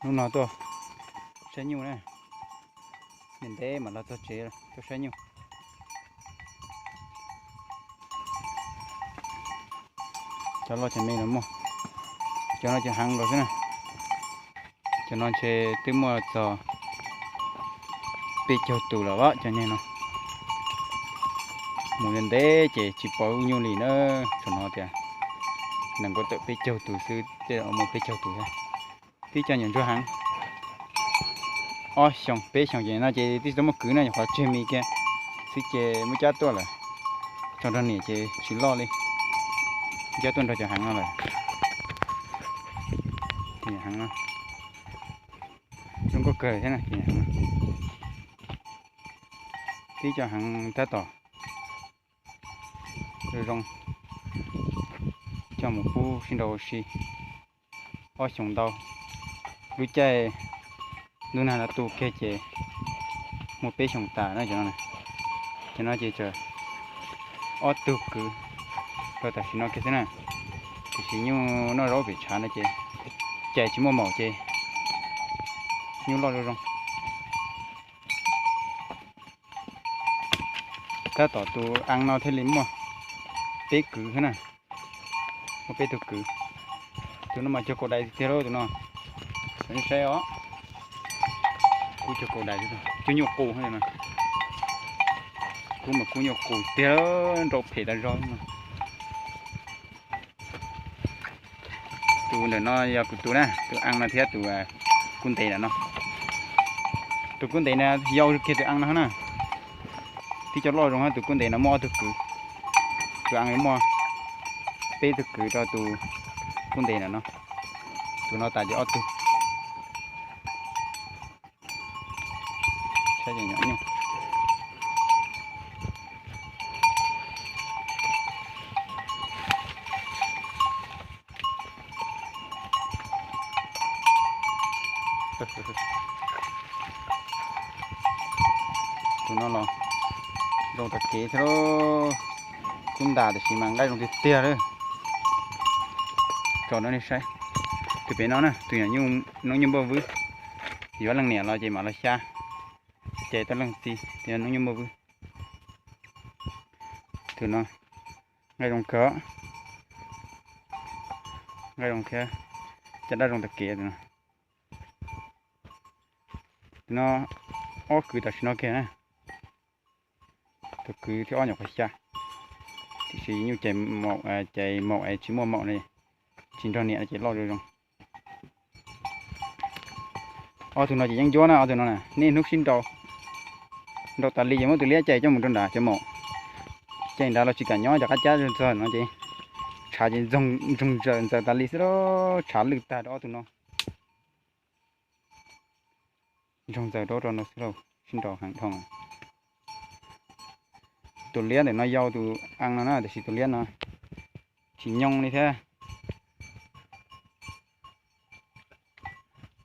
Hnub no tuaj saib nyuj na, ntev ntev mam los txog tsev tuaj saib nyuj. Cov loj cov me los muaj, cov no cov heev los xwb na. Cov no ntshe twb muaj txog peb caug tus lawm cov nyuj no. Mus ntev ntev ces tsis pom nyuj li na, tsuas hnov tias nees nkaum tawm peb caug tus xwb, tej zaum muaj peb caug tus thiab. Tib co nyuam ntsuag heev, ob xyoos peb xyoos ces no ces twb tsis tau muaj kwv na, nyuam qhuav tseg me kiag xwb ces muab cab tuaj lawm. Tso nrog niam ces tsis loj li, cab tuaj nrog cov heev no lawm. Heev no, zoo nkauj kawg thiab na. Tib co heev tab tom zoo, coj mus pub sib nrau ua si. Ob xyoos ntau, lub caij ntuj nag no tu kiag ces muaj peb xyoos tas na cov no. Cov no ces tseem ob tug kwv rau tam sim no kiag xwb na. Tiam sis nyuj noj zaub pem tshav no ces cais tsis muaj maum ces nyuj loj zoo zoo. Tab tom tus a no thiaj li muaj peb kwv thiab na. Muaj peb tug kwv. Tus no mas cuag kaus dais tiag lauj tus no. Saib os, kub cuag kaus dais, cuag nyuj qus no. Kub mas kub nyuj qus tiag, nrau phem tas zog no. Tus ntawm no yog kuv tus na, tus a no thiab tus kub ntev ntawm no. Tus kub ntev na yau kiag tus a no na. Tib co loj zoo, tus kub ntev no muaj ob tug kwv. Tus a muaj peb tug kwv rau tus kub ntev ntawm no. Tus no tas ces ob tug. Tus no los zoo tas kev thiab lauj. Kub ntas tiam sis mas nqaij zoo tiag tiag lawm. Tso rau nej saib. Tus pem no na, tus noob nyuj npauj vwb. Yuav leej niam los ces mam los xya. Ces tau leej txiv, tus noob nyuj npauj vwb. Tus no nqaij zoo kawg, nqaij zoo thiab, caj dab zoo tas kev tus no. Tus no ob kwv tam sim no kiag na. Tus kwv thib ob nyuam qhuav xya, tiam sis nyuj cais maum, cais maum es tsis muaj maum li, tsis nrog niam ces loj zoo zoo. Ob tug no ces yeeb ncuab na, ob tug no niaj hnub sib nrau, nrau tas li ces muab tus liab cais coj mus rau nram cov maum. Cais nrad los tsis kam nyob, cov qab cab txog no ces tshav ces ntsoog ntsaws ntxaws tas li xwb lauj, tshav lwj tag rau ob tug no. Ntsoog ntxaws rau rau no xwb lauj, sib nrau heev dhau. Tus liab ntawm no yau tus a no na, tiam sis tus liab no tsis nyoo li thiab.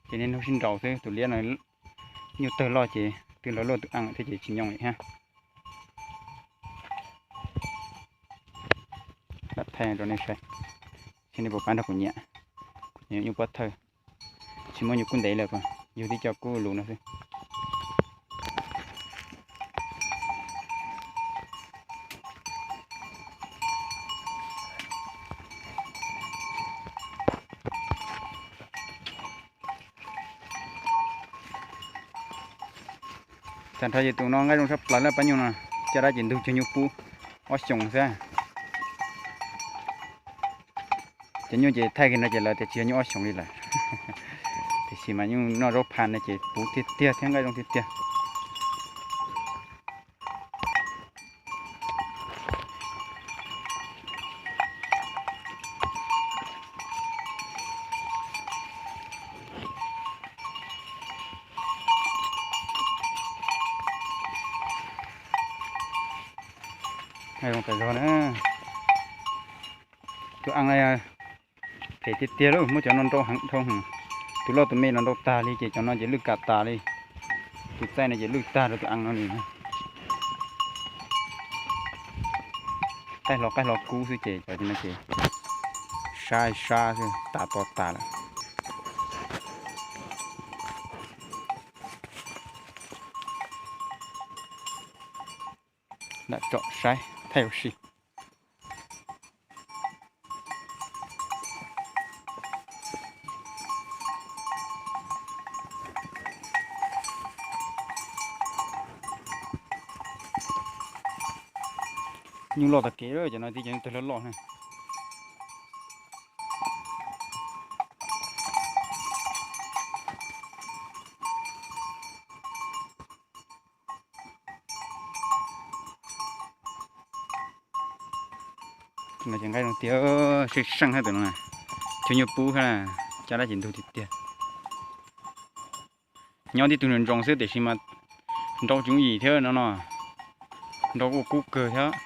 Ces niaj hnub sib nrau xwb, tus liab no nyuj tawg loj ces twb lawv luaj tus a thiab ces tsis nyoo li thiab. Lam thaij rau nej saib, saib nej puas pab nrog kuv nyiam. Kuv nyiam nyuj pob thawj, tsis muaj nyuj kub ntev lawm, yug tib co kub lus no xwb. Tag nrho ces tus no nqaij zoo tshaj plaws lawm pab nyuj no, caj dab ces ntug cuag nyuj pub ob xyoos xwb. Cov nyuj ces thaij kiag no ces lawv tias tsis yog nyuj ob xyoos li lawm. Tiam sis mas nyuj noj zaub pha no ces puv tiag tiag thiab nqaij zoo tiag tiag. Zoo tas zog na. Tus a no phem tiag tiag lauj, muab cov no nrau heev dhau heev. Tus loj tus me los nrau tag li ces cov no ces lwj kam tas li. Tus txaij no ces lwj tag rau tus a no li. Qaij hlo qaij hlo kub xwb ces cov no ces sab sab xwb, tas to tas lawm. Lam tsom saib thaij ua si. Nyuj loj tag kev, cov no tib cov nyuj tawg loj loj na. Ces nqaij zoo tiag, seej seej hab tus no, cov nyuj pub hab, caj dab tsis ntug tiag tiag. Nyob tib tug ntsoos xwb tiam sis mas nrau tsis yooj yim thiab no no, nrau kuj kub kawg thiab.